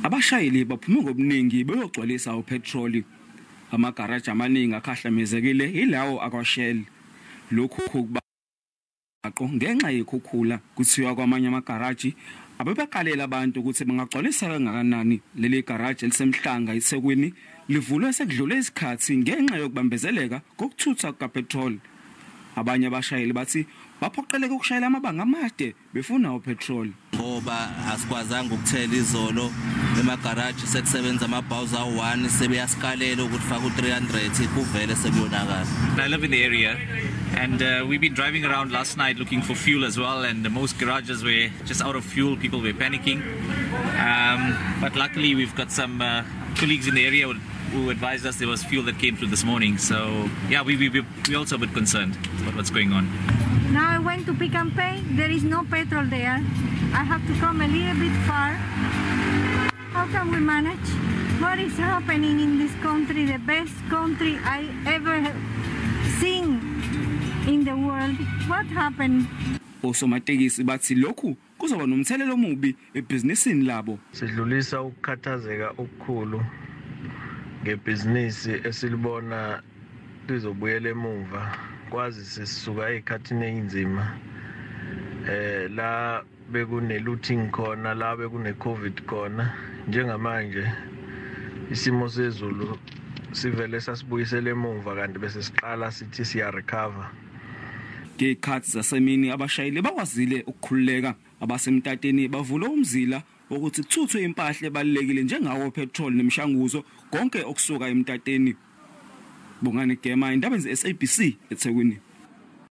Abashayeli baphume ngobuningi beyogcwalisa upetroli. Amagaraji amaningi akhahlamezekile yilawo akwaShell. Lokhu kubaqo ngenxa yekhukhula. Kuthiwa kwamanye amagaraji abebaqalela abantu ukuthi bangagcwalisa kangakanani. Leli garaji elisemhlanga eThekwini livulwe sekudlule isikhathi ngenxa yokubambezeleka kokuthutha kukapetroli. Abanye abashayeli bathi baphoqeleka ukushayela amabanga amade befuna upetroli. Ngoba asikwazanga ukuthela izolo emagaraji, sekusebenza amabhawuza awu-1, sebeyasikalela ukuthi faka u-300, kuvele sekuyonakala. I live in the area and we've been driving around last night looking for fuel as well, and most garages were just out of fuel. People were panicking, but luckily we've got some colleagues in the area who advised us there was fuel that came through this morning. So yeah, we also a bit concerned about what's going on. Now I went to Pick and Pay, there is no petrol there. I have to come a little bit far. How can we manage? What is happening in this country, the best country I ever seen in the world? What happened? Osomatekisi bathi lokhu kuzoba nomthelelo omubi ebhizinisini labo. Sidlulisa ukukhathazeka okukhulu ngebhizinisi esilibona lizobuyela emuva, kwazi sesisuka ezikhathini ezinzima, la bekune looting khona, la bekune COVID khona. Njengamanje isimo sezulu sivele sasibuyisele emuva, kanti bese siqala sithi siya recover. Ngekhathi zasemini abashayeli bakwazile ukukhululeka. Abasemtateni bavula umzila ukuthi kuthuthwe impahla ebalekile njengawo petrol nemishanguzo, konke okusuka emtateni. Bongani Gema, indaba ze-SABC eThekwini.